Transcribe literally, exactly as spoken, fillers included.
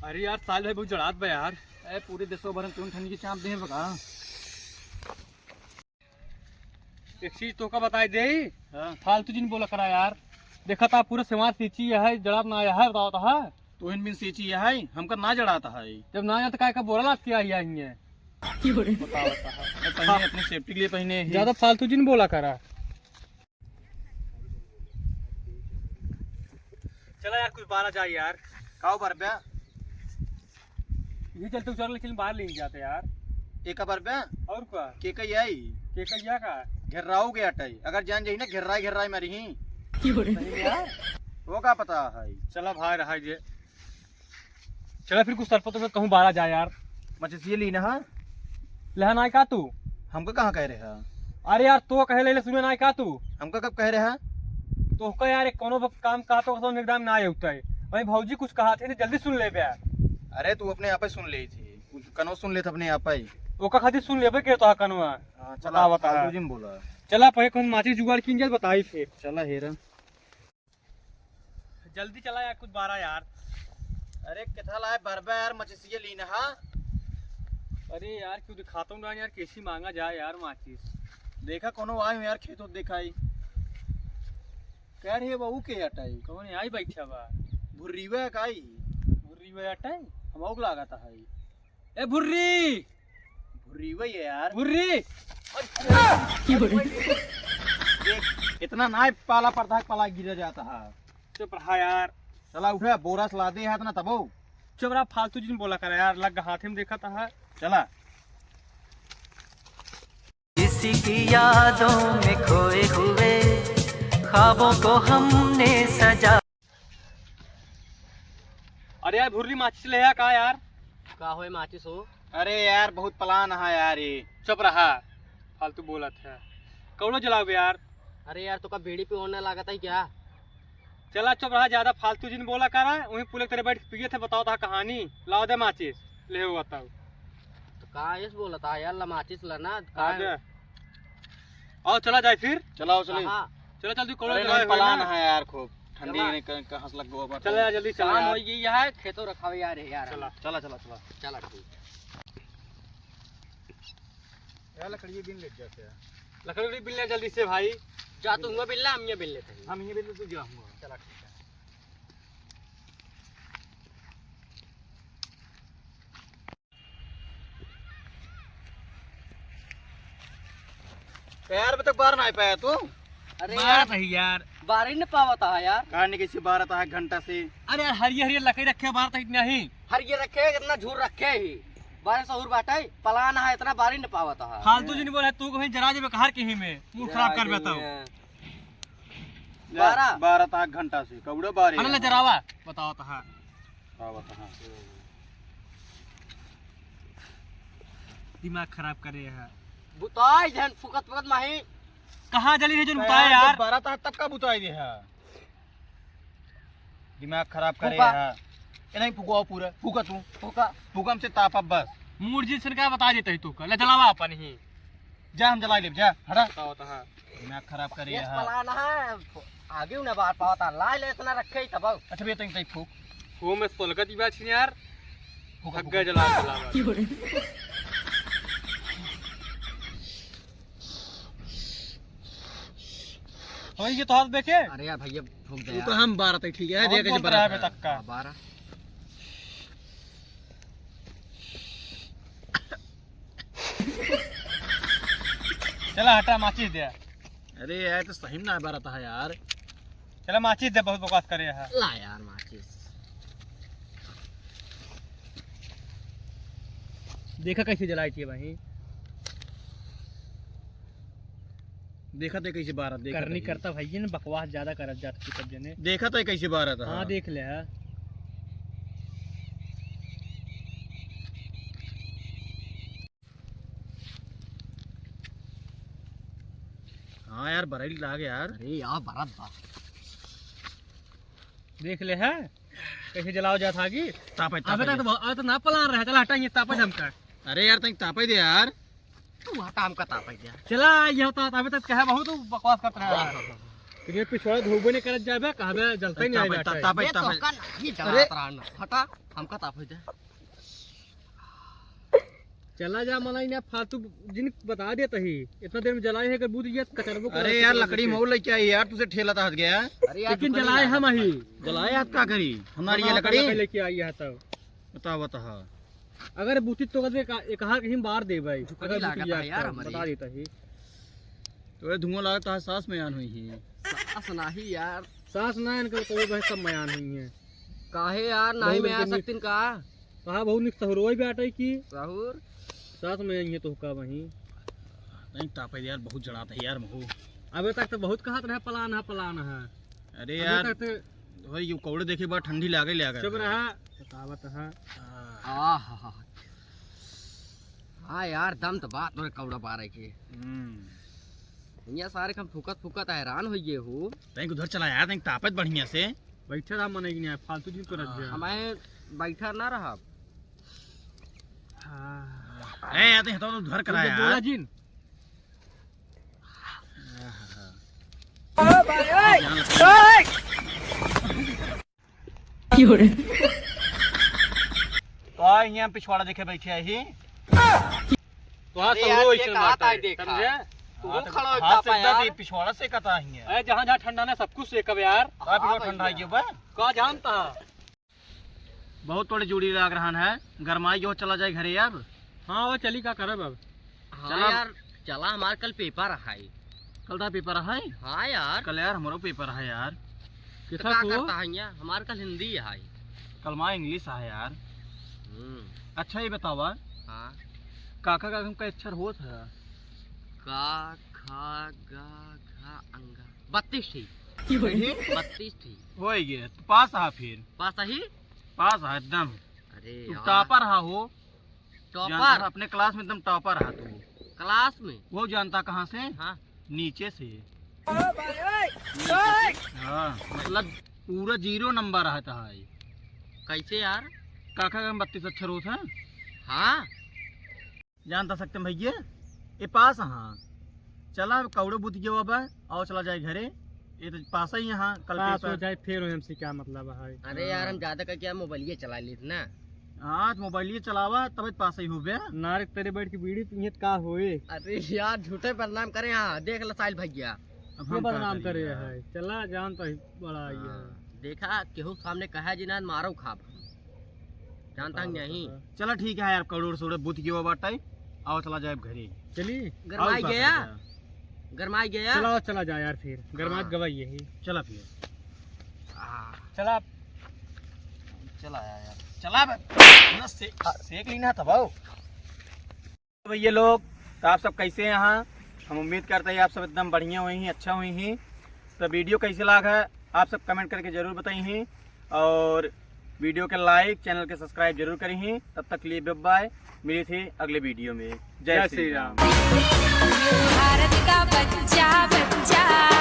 अरे यार, साल भाई बहुत जड़ात बा यार। ए, पूरे देशो भर में कौन ठंडी की चाप देहे बका। एक चीज तोहका बताई देई, हाँ। फालतू जिन बोला करा यार। देखा था पूरा समाज सींची है, जड़ात ना आया है, बताओ तो है। तो इन बिन सींची है, हमका ना जड़ात है। जब ना आया तो काय का बोला लाग किया है हिये? बताओ तो है। मैं पहने अपने safety के लिए पहने ही। ज्यादा फालतू जिन बोला करा। चला यार, कुछ बारा जाए यार। काओ बरब्या? ये चलते उचर लेकिन बाहर ले जाते यार। एका बरब्या? और का? के कई आई? के कई या का? घेर्राऊ के अटई। अगर जान जाई ना, घेर्राई घेर्राई मारी ही। की हो रे? सही में यार? वो का पता है? चला भाई रहा जे। चला फिर कुछ सरपत में कहूँ बारा जाए यार। मचसिये ली ना, हाँ? लेहा नाय का तू? हमका कहाँ कह रहे हा? अरे यार, तो कहे ले, ले सुने नाय का तू? हमका कब कह रहे हा? तो का यार, एक कोनो ब-, काम कहा तो कसम एकदम ना आए उठता है। भाई भौजी कुछ कहा थे, जल्दी सुन ले बे। अरे तू अपने आप ही सुन ले थी, कुछ कनो सुन ले था अपने आप ही। ओका खातिर सुन लेबे के तो कनवा। हाँ, चला, बता, बता। फालतू जिन बोला। चला पहले कौन माचिस जुगाड़ कीन जाए, बताई फिर। चला हेरा। जल्दी चला यार, कुछ बारा यार। अरे, केथा लाए बरबा यार, मचिसिया लीन हा। अरे यार, क्यों दिखाता हूँ ना यार, कैसी मांगा जाए यार माचिस। देखा, कोनो आए हो यार, खेत होत देखाई। कह रहे बहू के अटाई। कौन आई बैठा बा? भुर्रीवा काई? भुर्रीवा अटाई? हम औक लागत है। ए भुर्री! भुर्री वही है यार। भुर्री! देख, इतना ना पाला पड़ता है, पाला गिरा जाता है। चुप रहा यार। चला उठा, बोरा से लादे हाथ ना तबो। चुप रहा, फालतू जिन बोला करा यार, लग हाथे में देखा था। चला। किसी की यादों में खोए हुए ख्वाबों को हमने सजा। अरे यार भुर्री, माचिस ले आ का यार? का होए माचिस हो? अरे यार बहुत पलान है यार ये। चुप रहा, फालतू बोलत है। कौनो जलाओ बे यार। अरे यार तोका बीड़ी पियोने लागत है क्या? चला चुप रहा, ज्यादा फालतू जिन बोला करा। वहीं पुले तेरे बैठ के पिए थे, बताओ था कहानी। लाओ दे माचिस, ले हो बताओ। तो का ऐस बोला था यार, ला माचिस ला ना, का आ है? जा। आओ चला जाए फिर। चलाओ चलिए। कहाँ? चलो जल्दी करो, अरे जल्दी नहीं, हो पलान ना। है यार खूब। ठंडी चला। नहीं, कहाँ, कहाँ से लग गया बात चला है। जल्दी चला काम यार। हो गई है, खेतों रखावे यार है यार। चला। चला, चला, चला। चला ठीक। यार लकड़ी बिन ले जाते हैं। लकड़ी बिन ले जल्दी से भाई। जा तू हुआ बिन ला, हम ये बिन लेते हैं। हम ये बिन लेते जा हुआ। चला ठीक है। यार, अबे तक बाहर ना आ पाया तू? अरे बाहर यार, नहीं यार। बाहर ही नहीं पावता है यार। कहाँ नहीं किसी बाहर आता है घंटा से? अरे यार, हरियर हरियर लकड़ी रखे बाहर तक नहीं। हरियर रखे, इतना झूर रखे ही। बाहर सहूर बाटे, पलान है, इतना बाहर ही नहीं पावता है। फालतू जिन बोले, तू कहीं जरा जे बेकार के ही में, मूड खराब कर बेता हूँ। बारह। बारह तक घंटा से, कौड़े बारह अरे ले है। जरावा, बताओ तो हाँ। का बता, हाँ। दिमाग खराब करे है। बुताई जन फुकत फुकत माही। कहाँ जली रे जन तो बुताए यार, यार? जब बारह था तब का बुताई दे है? दिमाग खराब करे फूका। है। ए नहीं फुकवा पूरा, फुका तू। फुका। फुका हमसे ताप अब बस। मूड जिन सन का बता देते ही तू का। ले जलावा अपन ही। जा हम जलाई लेब, जा, हटा। बताओ तो हाँ। दिमाग खराब करे ये है। पलान है, आगे उन्हें बार पावता, ला ले इतना रखे ही तब। अच्छा भैया, तंग तंग फूक। वो मैं सोलगत ही बात यार। फूक, फूक, भग्गा फूक। जला, जला। हो ये तो हाथ देखे। अरे यार भैया, फूक दे तू यार। तो हम बारह तक ठीक है, बहुत देख के बोलता बड़ा है है। अबे तक का। हाँ, बारह। चला हटा, माचिस दे। अरे यार, तो सही में ना बारह था यार। चला माचिस दे, बहुत बकवास करे है। ला यार माचिस। देखा कैसे जलाई थी भाई। देखा थे कैसे बारह, देखा करनी था करता भाई ने बकवास ज्यादा करत जात की सब जने। देखा था कैसे बारह था। हाँ, हाँ। देख ले है। हाँ यार, बरैल लाग यार। अरे यार, बरत बा। देख ले है, कैसे जलाओ जात आगी। तापे, अबे तापे तक दे। तो बहुत, अबे तो ना पलान रहे, चला हटा ये तापे दे हमका। अरे यार, तनिक तापे दे यार। तू हटा हमका तापे दे। चला, ये होता, अबे तक कहे बहुत बकवास करत रहा है। ये पिछवाड़ा धोबे नहीं करत जाबे, कहबे जलता ही नहीं तापे, आइबे ता-, तापे, ये तापे। तोहका नहीं अरे। जलात रहा ना। हटा, हमका तापे दे। चला जा, मना इन्हें फालतू जिन बता देता ही। इतना देर में जलाए है, अगर बूझ गया तो कचरबो अरे कर यार, सकते लकड़ी हैं। मऊ लेके आई यार, तुझे ठेला ता हट गया। अरे यार, लेकिन तू कहीं जलाए जा हम रहा ही। है। जलाए आप का करी? हमारी ये हमारा लकड़ी? लकड़ी लेके आई है तब। बताओ, बताओ। अगर बूती तो कदे का, एक हाथ कहीं बार दे भाई। झुकड़ी अगर लागत बूती है यार जाता, हमारी। बता देता ही। तो ये धुआं लागत है, सास में आन हुई है। सास नाही यार। सास ना इनके तो भाई सब मयान हुई हैं। काहे यार, नाही बहुत में आ इनके सकतीन का? कहा बहुत निक सहुरवा भी आटे की। सहूर? सास में आई है तो का वहीं। नहीं तापे यार, बहुत जड़ात है यार महू। अबे तक तो बहुत कहत रहे पलान है, पलान है। अरे अबे यार, तक तो भाई ये कौड़े देखे बा ठंडी लागे ले चुप रहा, बतावत है। हाँ। आहा। हाँ यार, दम तो बात तोरे कौड़ा बारे के। हम्म। यहाँ सारे हम फूकत फूकत हैरान हो गए हो। तैं उधर चला यार, तैं तापत बढ़िया से। बैठे रहा, मने की नहीं, फालतू जिन करत जा। हमें बैठा ना रहा। हाँ। ए, आते हैं तो उधर करा तू यार। बोला जिन। तो आ, यहाँ पिछवाड़ा देखे बैठे ही। तो हाँ, अरे सब यार, लोग ये ऐसे कहा बात था, है, देखा। समझे? तू हाँ, तो खड़ा हो हाँ, जाता सीधा यार। से पिछवाड़ा से कता ही है। अरे, जहाँ, जहाँ ठंडा ना, सब कुछ सेकब यार। तो आप हाँ, ठंडा भैया। ही बा। का जानता है? बहुत तोड़े जूड़ी लाग रहा है, गरमाई जो चला जाए घरे अब। हाँ, वो चली, का करब अब? हाँ चला। यार, चला, हमार कल पेपर है। कल ता पेपर है? हाँ यार। कल यार हमरो पेपर है यार। तो कितना का को? करता है यहाँ? हमार कल हिंदी है। कल माँ इंग्लिश है यार। हम्म। अच्छा ये बतावा। हाँ। काका का हमका अक्षर होत है? का, खा, गा, घा, अंगा। बत्तीस ठी। बत्तीस ठी। हो गए, तो पास आ फिर। पास ही? पास आ एकदम। अरे तू यार। टॉपर हा हो। टॉपर? जानता है, अपने क्लास में एकदम टॉपर हा तू। क्लास में? वो जानता कहाँ से? हाँ। नीचे से। हाँ, मतलब पूरा जीरो नंबर रहता है। कैसे यार? काका का बत्तीस अक्षर होत है। हाँ। जानता सकते हैं भैया, ये पास हाँ। चला, कौड़े बुत गयो अब, आओ चला जाए घरे। ये तो पास ही यहाँ, कल पास हो पेपर। जाए, फिर हमसे क्या मतलब है? अरे यार, हम हाँ। ज्यादा करके यार मोबाइलिए चला लेत ना। हाँ, तो मोबाइलिए चलावा, तब पास ही होबे। नारे तेरे बैठ के बीड़ी पीत का होए? अरे यार, झूठे बदनाम करे, हाँ, देख ला साहिल भैया। अब ये हम का बदनाम करी करे यार? है, चला जान तो ही बड़ा आई है। हाँ, देखा, केहू सामने कहा जी ना, मारो खाब। जानता हूँ यही। चला ठीक है यार, करोड़ सोड़े बुत गयो बाटे, आओ चला जाए घरे। चली? गरमाई आओ, गया? पापा। गरमाई गया? चला, चला जा यार फिर, गरमात हाँ। गवाई यही। चला फिर। हाँ। चला। चला यार। चला बे। ना से-, सेक ली ना तब आओ। तो भैया लोग, तो आप सब कैसे हैं यहाँ? हम उम्मीद करते हैं आप सब एकदम बढ़िया हुई हैं, अच्छा हुई हैं। तो वीडियो कैसे लाग है, आप सब कमेंट करके जरूर बताई हैं, और वीडियो के लाइक, चैनल के सब्सक्राइब जरूर करी हैं। तब तक के लिए बाय बाय, मिली थी अगले वीडियो में। जय जय श्री श्री राम। राम। भारत का बच्चा, बच्चा।